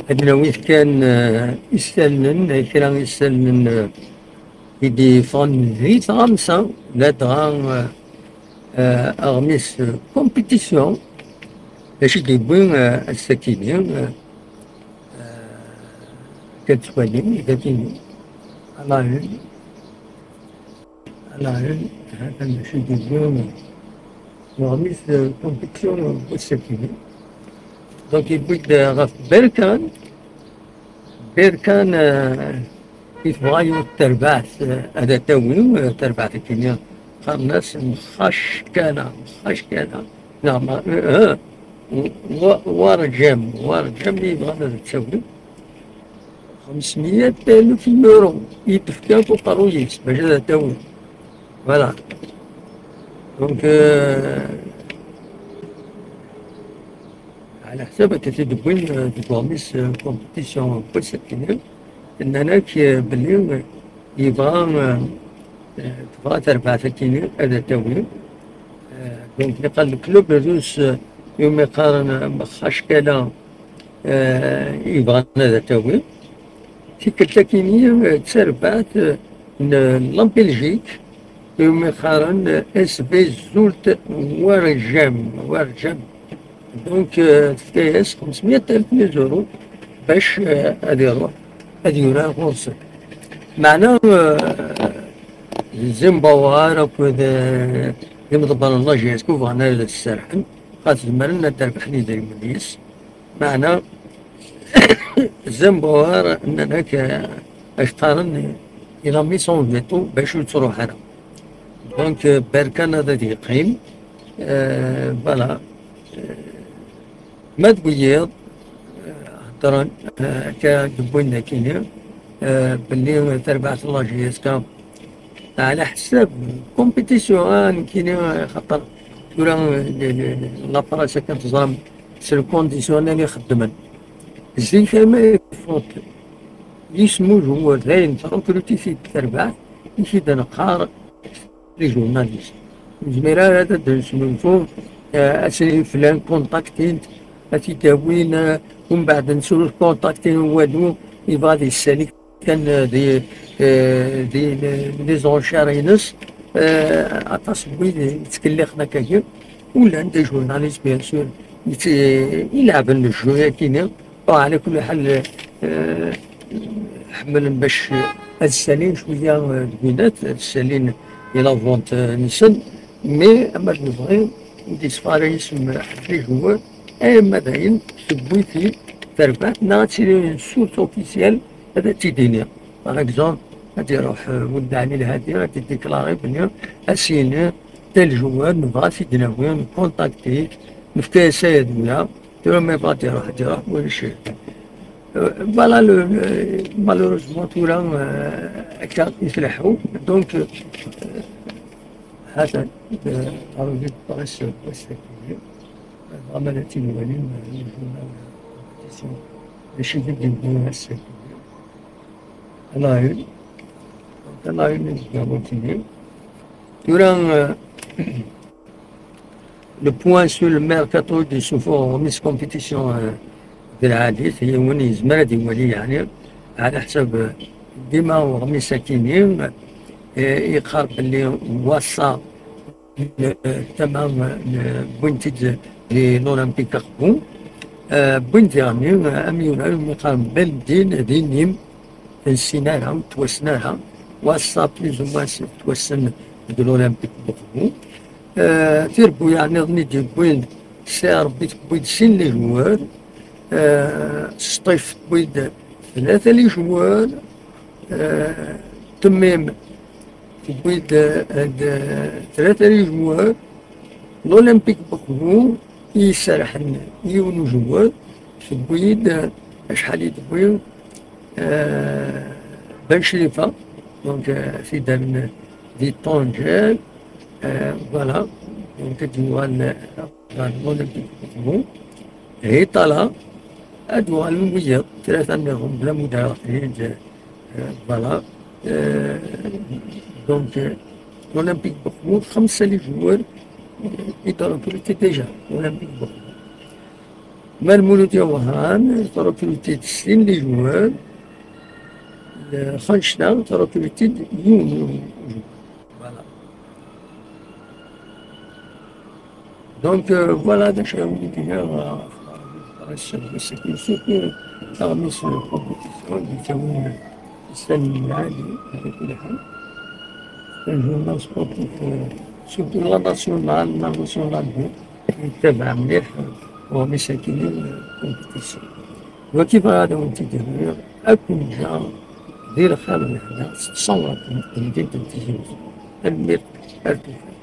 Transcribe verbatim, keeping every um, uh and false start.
Ad nawi kan, eh, isallen, eh, kra isallen, eh, i d-yeffɣen di tɣamsa, ladɣa, eh, eh, aɣmis, eh, compétition. D acu i d-yewwi, eh, ass-akini, eh, eh, kan tettwalim, d akini. Ala, ala, ha-t-an d acu i d-yewwi, eh, aɣmis, eh, compétition, eh, ass-akini. Donc, yewwi-d, eh, ɣef Berkan, Berkan, eh, i tebɣa yiwet terbaɛt, eh, ad tawi, eh, terbaɛt-agi-nni qqaren-as Mxackana, Mxackana, neɣ ma, eh, eh, wa-, Warǧam, Warǧam i yebɣan ad tawi. Xemsmiyat alef n euro i d-tefka deg uqerruy-is bac ad tawi. Voilà. Donc, euh, على حساب هكا تيدوين، آه، ديك ميس، آه، كومبيتيسيون بويس كيني. إن أنا كي بلي، آه، يبغى، آه، آه، تبغى تربع ثكيني هذا تاوي. آه، دونك اللي قال الكلوب روس، آه، يوم يقارن، آه، خاش كلا، آه، يبغى هذا تاوي. تيكل تاكيني، آه، تسربعت، آه، ن-، لامبلجيك، يوم يقارن، آه، اس في زولت ورجام، ورجام. دونك، آه، تفكاياس خمسمية ألف زورو باش، آه، هذه يروح، هذه يورا غورس. معناه، آه، زين باوار، أكو ذا، يمضبر الله جيسكو، فانا السرحن، خاص المرنة تربحني زي مديس. معناه، زين باوار، أننا ك-، اش قارن، إلى ميسون فيتو، باش تروح أنا. دونك، آه، بركان هذا دي قيم. آه، فوالا. آه، ما تقيض، آه، هضرن، آه، كا دبوين كيني، آه، باللي تربعت الله جيسكا على حساب كومبيتيسيون، آه، كيني، آه، خاطر تقول، آه، ل-، ل-، ل-، لابراس كانت زرم، سي الكونديسيونيل يخدمن. زي كما يفوت يسمو جوار داين تروكروتي في التربع، يفيد نقار لي جورناليست. زميرة هذا دنس من فوق، آه، أسري فلان كونتاكتين، أتي داوين، آه، ومن بعد نسول كونتاكتين وادو، يبغى دي السالك كان، آه، دي، آه، دي، دي، دي زونشير ينس، آه، أطاس بوي يتكلخنا كاكي، ولا عندي جورناليست بيان سور، يت-، يلعب الجو ياكيني. آه، على كل حال، آه، حمل باش هاد السالين شوية، آه، دوينات، هاد السالين إلى فونت، آه، نسن، مي أما نبغي نديسباري اسم حد لي جوار، أما داين تبويتي تربات، نا تسيري سورت أوفيسيال، هذا تيديني. باغ اكزومبل، غادي يروح، آه، ولد علي الهادي، غادي ديكلاري بلي أسيني تال جوار نبغى سيدنا وين كونتاكتي، نفتي سيد ويا، تو ما يبغى يروح، يروح وين شي. فوالا، لو، لو، مالوروزمون تورا، آه، هكا يتلحو. دونك، آه، هذا، آه، أرجو بغيس، بغيس، عملت الوالي، آه، ماشي ديك الدنيا الساكنة. الله يعين. الله يعين الجامعة. تورا، آه، لو بوان سور لو ميركاتو دي سوفور ميس كومبيتيسيون، آه، د العادي، هي وين يزمر هاد يولي، يعني، على حسب ديما وغميس ساكنين، آه، يقال باللي وصا، آه، تمام، آه، بوينتي د-، دي لولمبيك أخبو. آه، بوينتي يعني، آه، أميون، أميون يقال بلدين دي نيم، تنسينا لها، توسنا لها، وصا بليز أو موان توسن د لولمبيك بوخبو. آه، تيربو يعني، ظني دي بوين، سي ربي تبويد سين لي جوار، آه، سطيف تبويد ثلاثة لي جوار، آه، تميم تبويد، آه، د-، ثلاثة لي جوار، لولمبيك بوخبو، يسرحن يون جوار، تبويد، آه، شحال يتبويد، آه، بن شريفة، دونك، آه، في دار دي طونجيل، آه، فوالا، دونك ديوان، آه، ديوان لولمبيك بوخبو. هي طالعة، أدوان المية، ثلاثة منهم بلا مدافعين، آه، فوالا. آه، دونك، آه، لولمبيك بوخبو، خمسة لي جوار، آه، إدارة ديجا، لولمبيك بوخبو. Ma Lmulud Wehran, tṛukliti-d sin n yijuwan, Xancna, tṛukliti-d yiwen n ujuwan. Voilà. Donc, euh, voilà, d acu ara wen-d-iniɣ, euh, ɣef taɣmist n wass-agi, surtout taɣmist n la compétition, d-yettawin islan n lɛali, ala kulli ḥal. Un journal sportif, euh, surtout la nationale, la nationale deux, yettabaɛ mliḥ, euh, uɣmis-agi n la compétition. Wagi bɣiɣ ad awen-t-id-awiɣ, ad ken-ǧǧeɣ di lxir n lehna, s tṣawat n temdint n Tizi Wezzu. Tanemmirt, ar tufat.